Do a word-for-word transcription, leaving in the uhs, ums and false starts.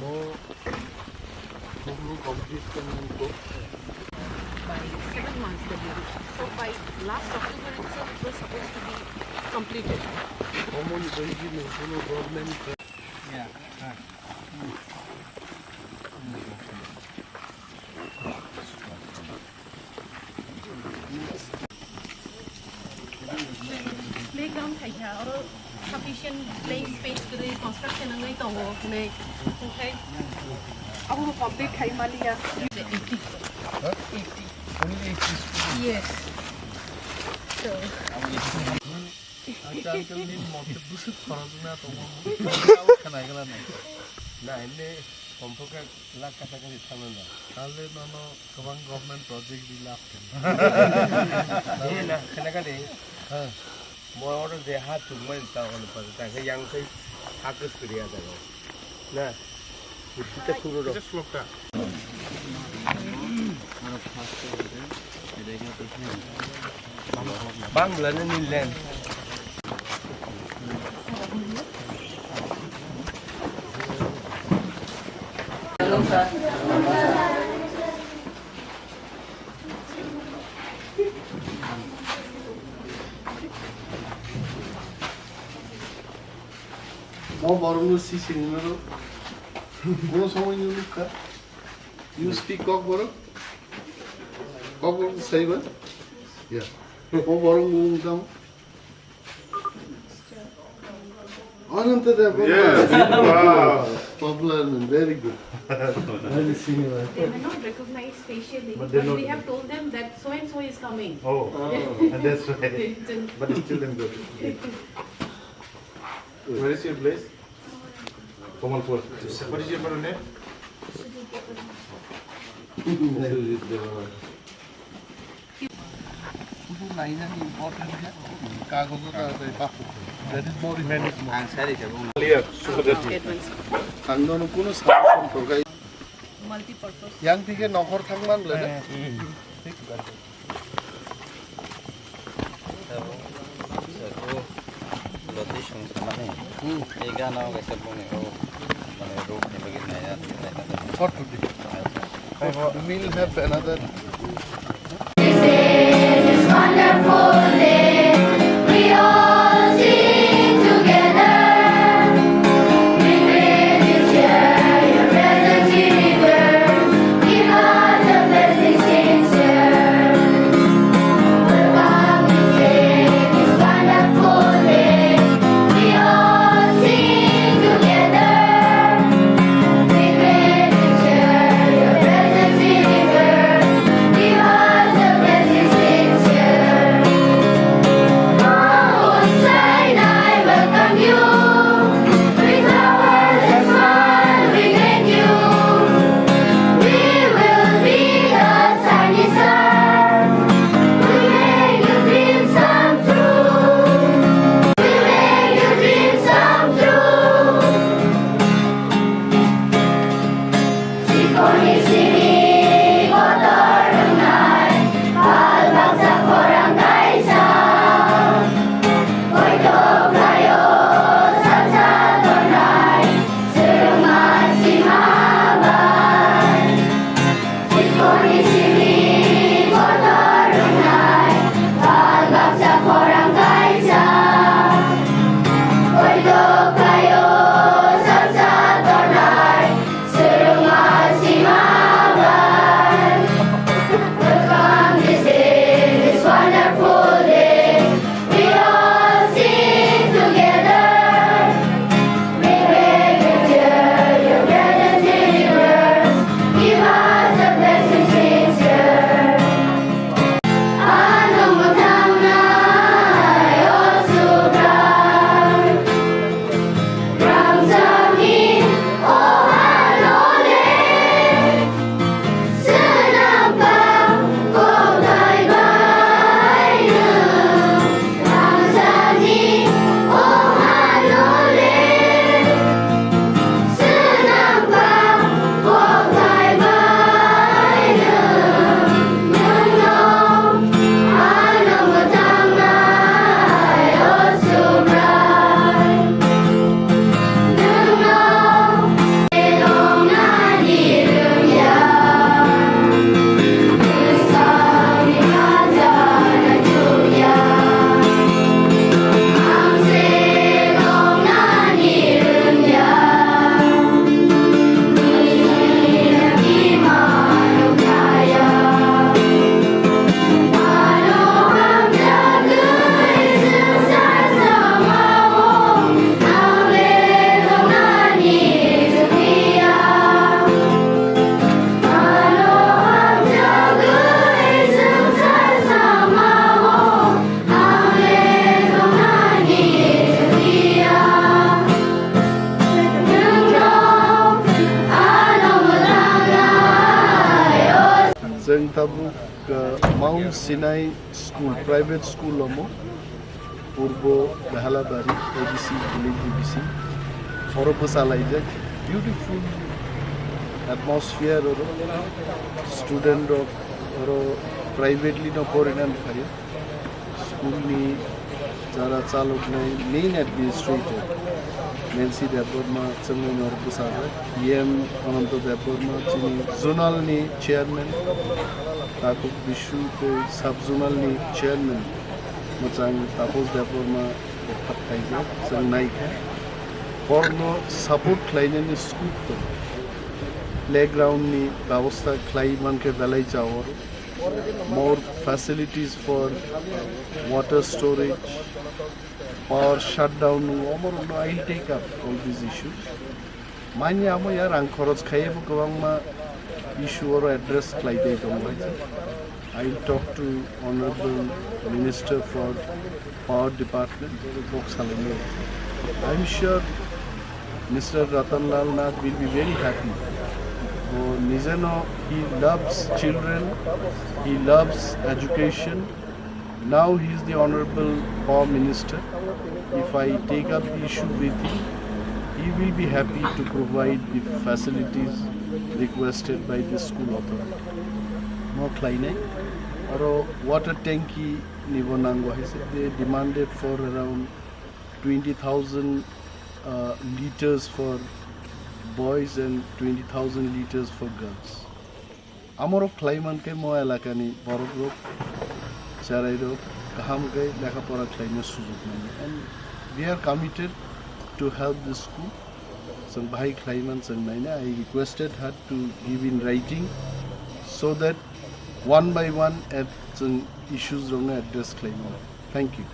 More, more complete can go. By seven months the delay. So by last October itself it was supposed to be completed. Common benefit, no government. Yeah. Playground khaikha, oro sufficient playing space kwrwi construction wngwi tongo hinwi, onkhe abono complete khai maliya. Eighty. Huh? Eighty. Only eighty. Yes. So. Acha, acha, nini mote bwswk khoroknwi tongma. Khwnaigwlano. Na, emni kompokhe lakh kasa kasa thangna na. Tale nono kwbang government project di lab khe. Nini na, khwnakhadi. Ha. Mo oro je ha chukmani ta ono pa, ta khe yang khai ha kwswrwi ya jaga. Na. Kita suru ro. Bang belana ni len. Mo borokno si sinimaro. Kono somoi ni nukha. You speak Kokborok? Kokborok saiba? Yeah. Mo borok mung tamo? Ananta Dev. Yes. Wow. Popular man, very good. Very similar. They may not recognize facially, but they know we have told them that so and so is coming. Oh, and that's why. They don't. But it's still them good. Where is your place? Kamalpur. What is your full name? Sujit Debbarma. Sujit Debbarma. Sujit Debbarma. Important khe kagojo ta tei pakhuk. That is more important. Ang sari khe bung. Clear. Advance. Ang nono kuno sanction torkai. Multi-purpose. Yang thike nokhor thangman le. Thik. Sabo, sabo, loti sung samani. Hmm. Ega no kaisa buni o, mane road ni bagwi naya, naya, naya. What to do? Acha. We'll have another. This is wonderful day. We all sing together. We greet you, share your presence in return. Give us a blessing sincere. Welcome this day, this wonderful day. We all sing together. We greet you, share your presence in return. Give us a blessing sincere. Ang tabuk, uh, Mount Sinai School, private school omo, Purbo Behalabari, A D C village, D B C. Oro bwsalaijak, beautiful atmosphere oro. Student rok oro privately no porinan phaio. School ni jara chaloknai main administrator Nancy Debbarma chwngno norok bwsajak, E M Ananto Debbarma chini zonal ni chairman, Takhuk Bishu tei sub zonal ni chairman mwchang Taposh Debbarma kok khaijak, chwng naikha. Borokno support khlainani scope tongo. Playground ni babostha khlai mankhe belai jawaro. More facilities for water storage, power shutdown, omorokno I will take up all these issues. Manya amo ya rang khorok khaibo kwbangma issue oro address khlai dai tongo hai. I will talk to Honorable Minister for Power Department, kok salainai. I am sure Mister Ratan Lal Nath will be very happy. Bo nijeno, he loves children, he loves education. Now he is the Honorable Power Minister. If I take up the issue with him, he will be happy to provide the facilities requested by the school authority. Mo khlainai, aro water tanki nibo nango hai se, they demanded for around twenty thousand, uh, liters for boys and twenty thousand liters for girls. Amorok khlai mankhe mo elakani borokrok, cherairok kaham khe lekha pora khlaina sujok mano. And we are committed to help the school. Chwng bahai khlai man chwng naina. I requested her to give in writing so that one by one at chwng issues rokno address khlai mano. Thank you.